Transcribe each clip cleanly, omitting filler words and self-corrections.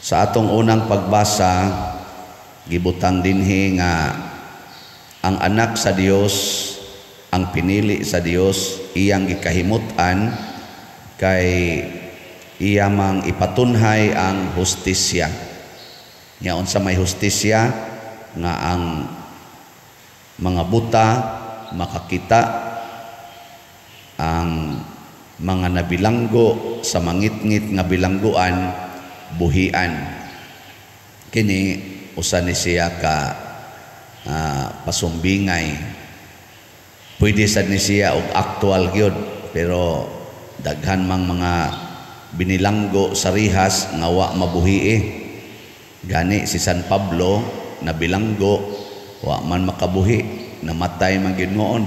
Sa atong unang pagbasa, gibutang dinhi nga ang anak sa Dios, ang pinili sa Dios, iyang gikahimut-an kay iya mang ipatunhay ang hustisya. Nya unsa may hustisya? Nga ang mga buta makakita, ang mga nabilanggo sa mangitngit nga bilangguan buhian. Kini usa ni siya ka pasumbingay. Pwede sad ni siya og aktual gyud, pero daghan mang mga binilanggo sa rihas nga wa mabuhi eh. Gani si San Pablo nabilanggo, wa man makabuhi, namatay man gyud noon.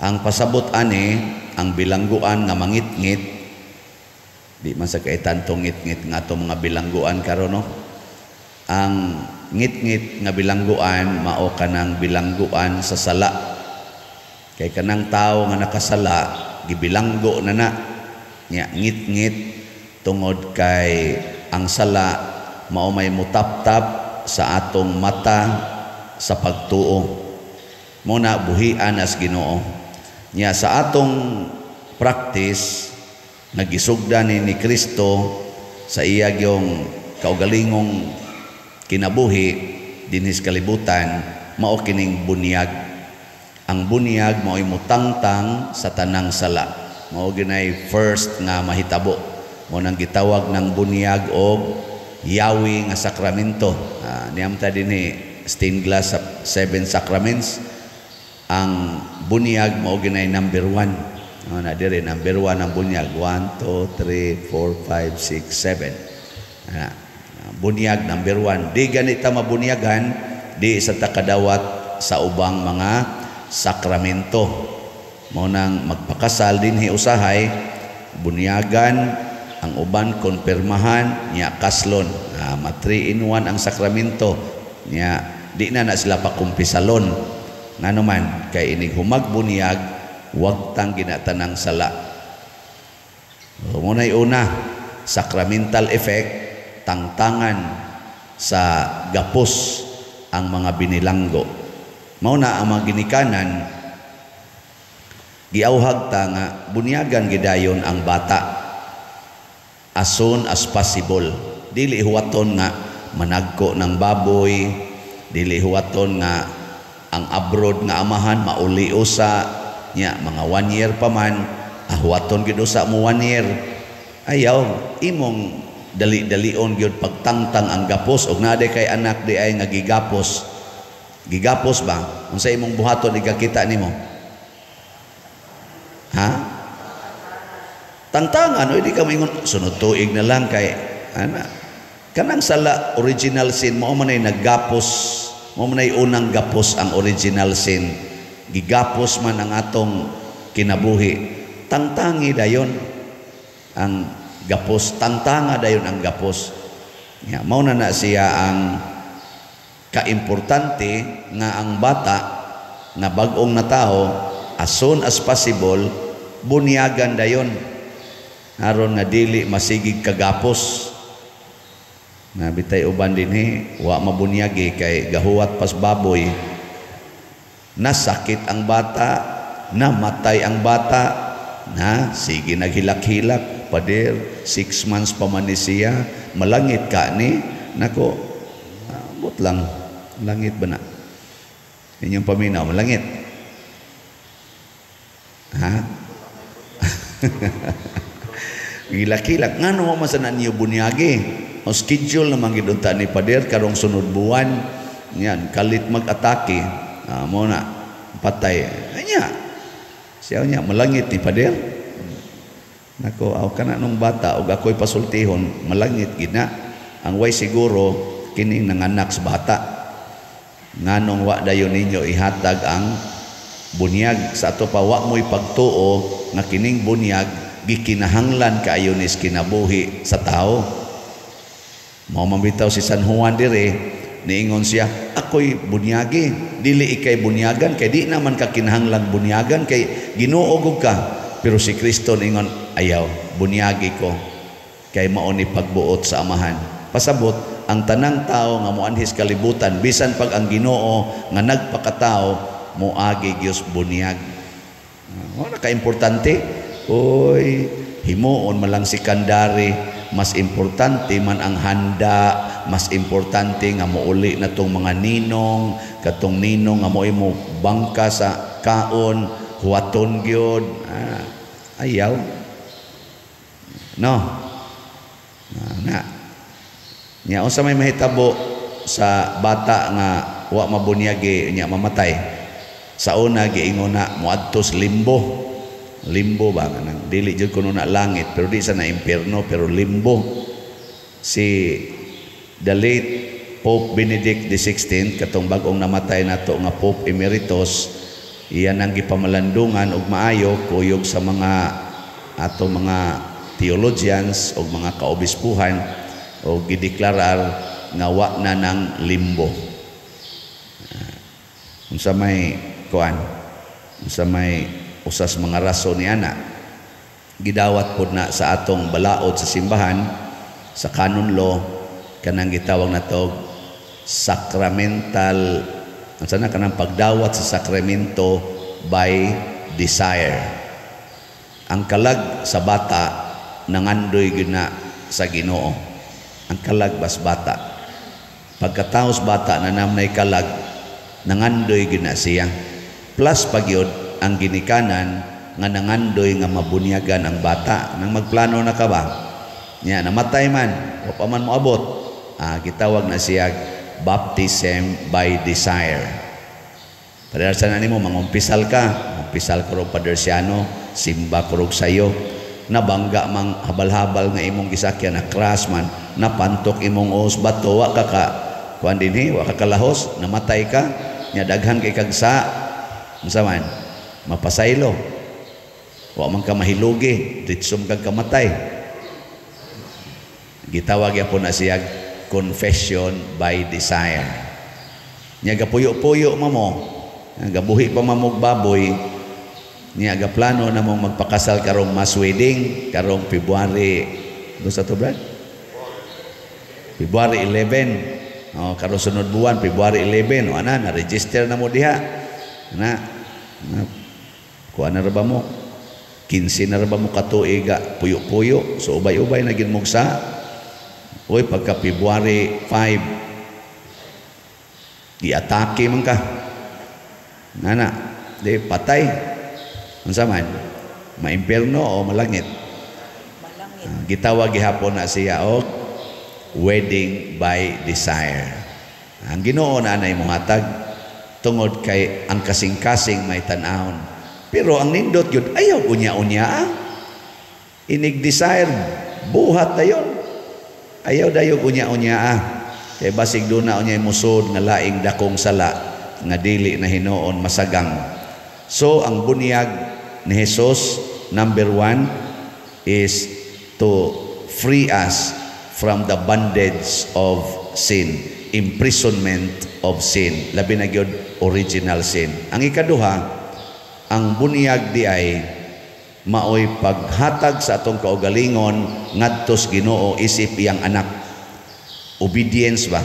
Ang pasabot ani, ang bilangguan nga mangitngit, di man sa kaitan tong ngitngit nga atong mga bilangguan karon, no. Ang ngitngit nga bilangguan mao kanang bilangguan sa sala. Kay kanang tawo nga nakasala, gibilanggo na na nya, ngitngit tungod kay ang sala mao may mutaptap sa atong mata sa pagtuo. Mo na buhian as Ginoo. Nya sa atong practice, nagisugda ni Kristo sa iya gyong kaugalingong kinabuhi dinhi sa kalibutan, mao kining bunyag. Ang bunyag mao'y mutangtang sa tanang sala. Mao ginay first nga mahitabo. Mo nang gitawag ng bunyag og yawi nga sakramento. Niyam ta dinhi stained glass sa seven sacraments. Ang bunyag mao ginay number 1. Na dire number 1 ang bunyag. 1, 2, 3, 4, 5, 6, 7. Bunyag number 1. Di ganita mabunyagan, di sa takadawat sa ubang mga sakramento. Mao nang magpakasal dinhi usahay bunyagan, ang uban konpirmahan, nya kaslon. Ma 3 in 1 ang sakramento. Nya di na na sila pakumpisalon. Ngano man kay inig humagbuniyag, wag tang ginatanang sala. So, muna'y una, sacramental effect, tangtangan sa gapos ang mga binilanggo. Mao na ang mga ginikanan, giauhag ta nga bunyagan gidayon ang bata as soon as possible. Dili huwaton nga managko ng baboy, dili huwaton nga ang abroad nga amahan mauli usa nya mga 1 year pa man, huwaton gid usa mo 1 year. Ayaw, imong dali-dalion gyud pagtangtang ang gapos. Og naa kay anak di ay nga gigapos, gigapos ba, unsa imong buhaton igakita nimo? Ha, tangtangan. O di ka maingon sunod tuig na lang kay ana kanang sala, original sin, mao man ay naggapos, mao man ay unang gapos ang original sin. Gigapos man ang atong kinabuhi. Tangtangi dayon ang gapos, tangtanga dayon ang gapos. Ya, mao na na siya ang kaimportante nga ang bata nga bag-ong natao, as soon as possible bunyagan dayon aron nga dili masigig kagapos. Nabitay uban dinhi wa mabunyagi kay gahuwat pas baboy, nasakit ang bata, namatay ang bata, na sige naghilak-hilak, "Pader, 6 months pa man ni siya, malangit ka ni." Nako, abot lang, langit ba na inyong paminaw? Malangit ha? Gilak-hilak, ngano man sa niyo bunyagi? O schedule naman gid unta ni pader karong sunod buwan. Yan kalit mag-atake, mo na patay anya siya niya, malangit ni pader. Nako, aw kana nung bata og ako'y pasultihon, malangit gid na. Ang way siguro kining nanganak sa bata, nganong wa dayon ninyo ihatag ang bunyag? Sa ato pa wa mo'y pagtuo nga kining bunyag gikinahanglan kaayo nis kinabuhi sa tao. Mao man bitaw si San Juan dire, niingon siya, "Ako'y bunyagi, dili ikay bunyagan kay di naman ka kinahanglan bunyagan kay Ginoo ka." Pero si Kristo niingon, "Ayaw, bunyagi ko kay mao ni pagbuot sa Amahan." Pasabot ang tanang tao nga moanhis kalibutan, bisan pag ang Ginoo nga nagpakatao, moagi gyud bunyag. Mao na ka-importante. Oy, himuon man lang si kandari, mas importante man ang handa, mas importante nga mouli na tong mga ninong, katong ninong nga mo'y mo bangka sa kaon, huwaton gyud. Ayaw. No. Na. Nya unsa may mahitabo sa bata nga wa mabunyagi nya mamatay? Sa una giingon na moadto sa limbo. Limbo ba nang dili jud kuno na langit, pero di sa na impierno, pero limbo. Si the late Pope Benedict XVI, katong bag-ong namatay nato nga Pope Emeritus, iyan ang gipamalandungan og maayo kuyog sa mga ato mga theologians og mga kaobispuhan, o gideklarar nga wa na ng limbo. Unsa may kuan, unsa may usas mga rason ni ana, gidawat pod na sa atong balaod sa simbahan, sa canon law, kanang gitawag nato sacramental, unsa na kanang pagdawat sa sakramento by desire. Ang kalag sa bata nangandoy gyud na sa Ginoo. Ang kalag bas bata, pagkataos bata na namnay kalag, nangandoy gyud na siya. Plus pagyud ang ginikanan nga nangandoy nga mabunyagan ang bata. Nang magplano na ka ba nya, namatay man, wa pa man moabot, gitawag na siya baptism by desire. Pader sa nimo, mangumpisal ka, mangumpisal ka rog Padersiano, simba ko rog sayo, nabangga mang habal-habal nga imong gisakyan, na crash man, napantok imong os bato, wa ka ka kuan dinhi, wa ka kalahos, namatay ka nya, daghan kay kag sa unsa man, mapasaylo, wa man ka mahilugi, ditso man kag kamatay. Gitawag gyapon na siya confession by desire. Nya gapuyo-puyo ma mo, gabuhi pa mamog baboy, niya gaplano na mong magpakasal karong mass wedding karong February do sa to, Brad? February 11. Oh, karon sunod buwan, February 11. O ana, na register na mo diha. Na, na kuan na ra ba mo? 15 na ra ba mo katuig puyo-puyo? So ubay-ubay na gid mo sa. Uy, pagka February 5, giatake man ka. Nana, di patay. Unsa man? Maimpierno o malangit? Malangit. Gitawag gihapon na siya og wedding by desire. Ang Ginoo na anay mohatag tungod kay ang kasing-kasing may tan-awon. Pero ang nindot yun, ayaw unya-unya ah. Inig desire, buhat dayon. Ayaw dayo unya-unya ah. Kay basig doon na unya musod nga laing dakong sala nga dili na hinuon masagang. So ang bunyag ni Jesus, number one, is to free us from the bondage of sin, imprisonment of sin, labi na gyud original sin. Ang ikaduha, ang bunyag di ay maoy paghatag sa atong kaugalingon ngadto sa Ginoo isip iyang anak. Obedience ba?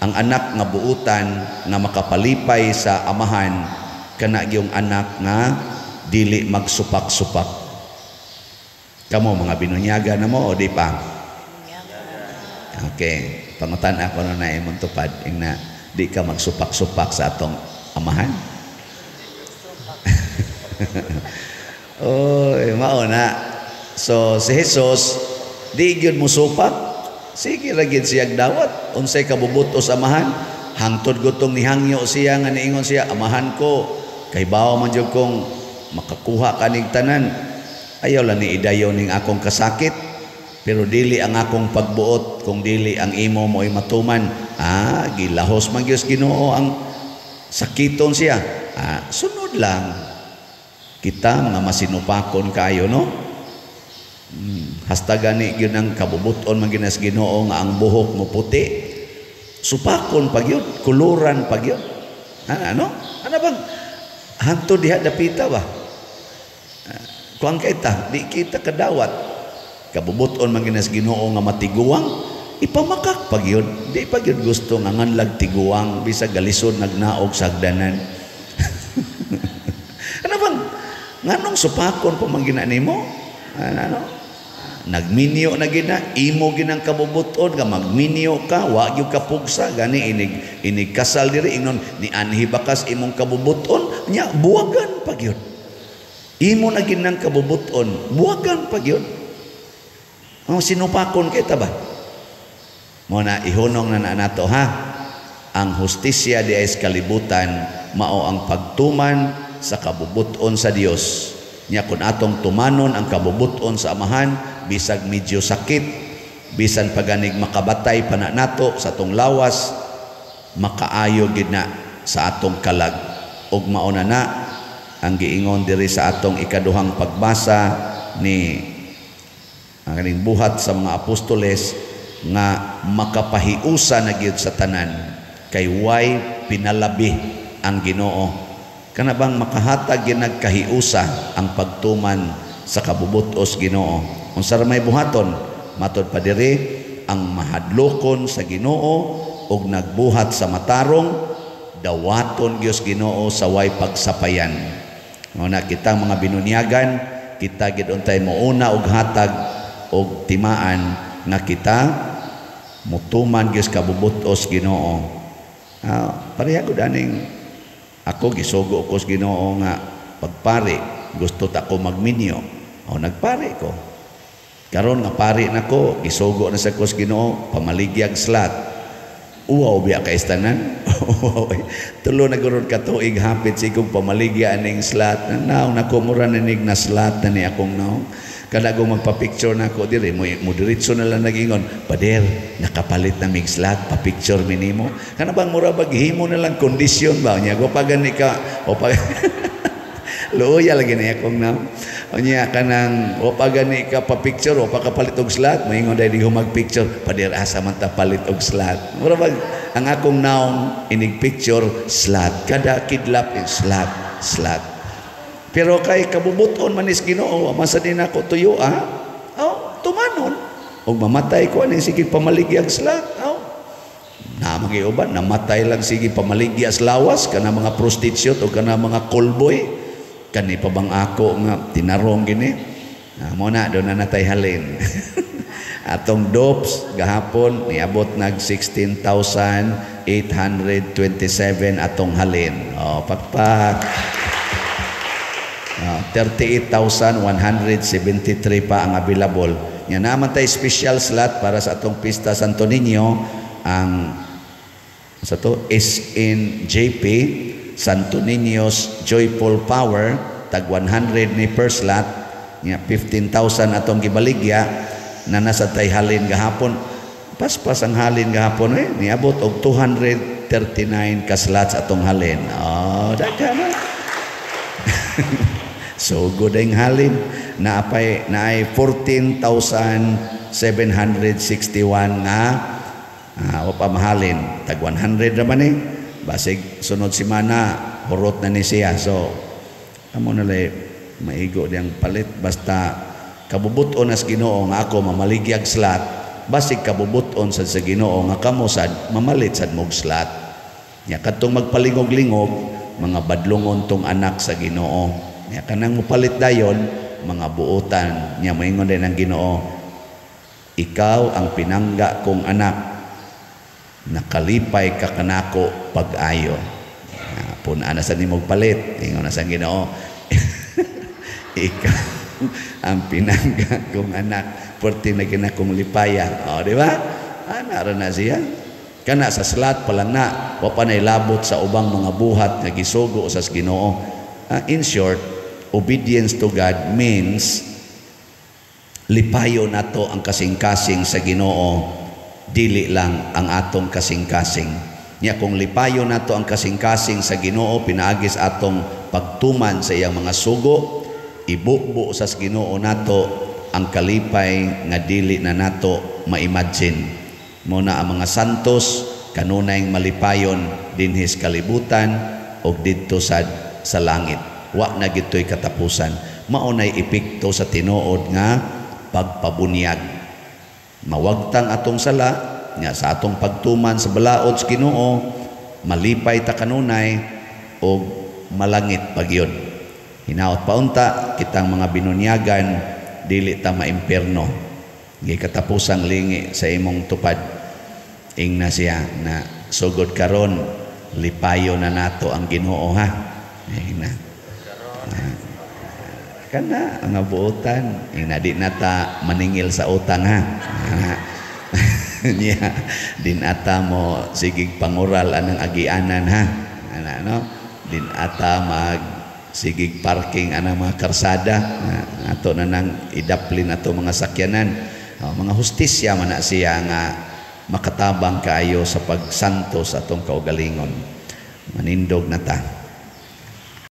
Ang anak nga buutan nga makapalipay sa amahan, kana gyung anak nga dili magsupak-supak. Kamo mga binunyaga na mo o di pa? Okay, pangutan ako na na imong tupad ingna di ka magsupak-supak sa atong amahan. Oy, mao na. So si Jesus di gyud musupak. Sige ra gyud siyang dawat unsay kabubuto sa amahan. Hangtod gutong nihangyo siya nga niingon siya, "Amahan ko, kay bawo man jud kong makakuha kanig tanan. Ayaw lang ni idayon ning akong kasakit, pero dili ang akong pagbuot kung dili ang imo mo'y matuman." Gilahos man gyud Ginoo ang sakiton siya. Sunod lang kita mga masinupakon kayo, no? Hasta gani gyud ang kabubuton man ginas Ginoo nga ang buhok mo puti. Supakon pa gyud, kuluran pa gyud. Ano? Ano bang hangtod diha dapita ba? Kuang kita, di kita kadawat. Kabubuton man ginas Ginoo nga matiguang, Ipamakak pag yun. Di pa gyud gusto nga nganlag tiguang bisag galisod nagnaog sa hagdanan. Ano bang nganong supakon pa man gina nimo? Ano? Nagminyo na gina, imo ginang kabubuton nga magminyo ka, wa gyud ka pugsa gani inig inig kasal diri, ingnon ni anhi bakas imong kabubuton nya, buwagan pa gyud. Imo na ginang kabubuton, buwagan pa gyud. Oh, sinupakon kay ta ba? Mo na ihunong na nato, ha. Ang hustisya di ay sa kalibutan mao ang pagtuman sa kabubuton sa Dios. Nya kung atong tumanon ang kabubuton sa Amahan, bisag medyo sakit, bisan paganig makabatay pa na nato sa atong lawas, makaayo gid na sa atong kalag. Ug mao na na ang giingon diri sa atong ikaduhang pagbasa ni ang kaning Buhat sa mga Apostoles nga makapahiusa na gyud sa tanan kay way pinalabi ang Ginoo. Kana bang makahatag gyud nagkahiusa ang pagtuman sa kabubutos Ginoo. Unsa ra may buhaton? Matod pa diri, ang mahadlokon sa Ginoo ug nagbuhat sa matarong, dawaton gyud Ginoo sa way pagsapayan. Mao na kitang mga binunyagan, kita gid untay mouna og hatag og timaan nga kita mutuman gyud kabubutos Ginoo. Pareha gud aning ako, gisugo ko sa Ginoo nga pagpari, gusto ta ko magminyo. O nagpari ko. Karon nga pari nako, gisugo na sa ko sa Ginoo pamaligyag slot. Uwaw biya kay tanan. Tulo na gurod ka tuig hapit sigog pamaligya aning slot. Naong nako, mura na nig na slot na ni akong naong. Kada ko magpa-picture na ako diri, mo diretso na lang nagingon, "Pader, nakapalit na mig slot, pa-picture mi nimo." Kana bang mura bag himo na lang kondisyon ba nya go pa gani ka o pa luoya lagi na akong naong. Unya kanang o pa gani ka pa-picture o pa kapalit og slot, moingon dai di ko mag-picture, "Pader, asa man ta palit og slot?" Mura bag ang akong naong inig picture slot, kada kidlap slot, slot. Pero kay kabubuton manis Ginoo, masa din ako tuyo, ah. Oh, tumanon. Og mamatay ko ani sige pamaligyag slot. Oh. Na mga uban namatay lang sige pamaligya sa lawas kana mga prostitute o kana mga callboy, kani pa bang ako nga tinarong gini. Ah, mo na do na natay halin. Atong dopes gahapon niabot nag 16,827 atong halin. Oh, pakpak. 38,173 pa ang available. Nya naman tay special slot para sa atong Pista Santo Niño, ang sa to SNJP, Santo Niño's Joyful Power, tag 100 ni per slot. Nya 15,000 atong gibaligya na nasa tay halin gahapon. Paspas ang halin gahapon eh, niabot og 239 ka slots atong halin. Oh, daghan na. So good ang halin na apay naay 14,761 nga wa pa mahalin, tag 100 ra man eh. Basig sunod semana hurot na ni siya, so amo na lay maigo diyang palit, basta kabubuton as Ginoo nga ako mamaligyag slot, basig kabubuton sad sa Ginoo nga kamo sad mamalit sad mog slot. Nya kadtong magpalingog-lingog, mga badlongon tong anak sa Ginoo. Nya kanang mopalit dayon, mga buotan. Nya moingon din ang Ginoo, "Ikaw ang pinangga kong anak, nakalipay ka kanako pag-ayo." Pun-a na sa nimog palit, ingon na sa Ginoo, "Ikaw ang pinangga kong anak, perti na ginakong lipaya." O, di ba? Ana ra na siya. Kana sa slot pa lang na, wa pa na'y labot sa ubang mga buhat nga gisugo sa Ginoo. In short, obedience to God means lipayo nato ang kasing-kasing sa Ginoo, dili lang ang atong kasing-kasing. Nya kung lipayo nato ang kasing-kasing sa Ginoo pinaagis atong pagtuman sa iyang mga sugo, ibubo sa Ginoo nato ang kalipay nga dili na nato ma-imagine. Mo na ang mga santos kanunay malipayon dinhis kalibutan og didto sad sa langit. Wa na gito'y katapusan. Mao nay epekto sa tinuod nga pagpabunyag. Mawagtang atong sala nga sa atong pagtuman sa balaod sa Ginoo, malipay ta kanunay og malangit pagyud. Hinaot paunta kitang mga binunyagan, dili ta maimpierno. Gikatapusang lingi sa imong tupad. Ingna siya na sugod karon lipayo na nato ang Ginoo, ha. Ingna. Kana ang buotan, ingna di na ta maningil sa utang, ha. Nya din ata mo sigig pangural anang agianan, ha. Ana, no? Din ata mag sigig parking anang mga karsada na ato na nang idaplin ato mga sakyanan. Oh, mga hustisya man na siya nga makatabang kaayo sa pagsanto sa atong kaugalingon. Manindog na ta.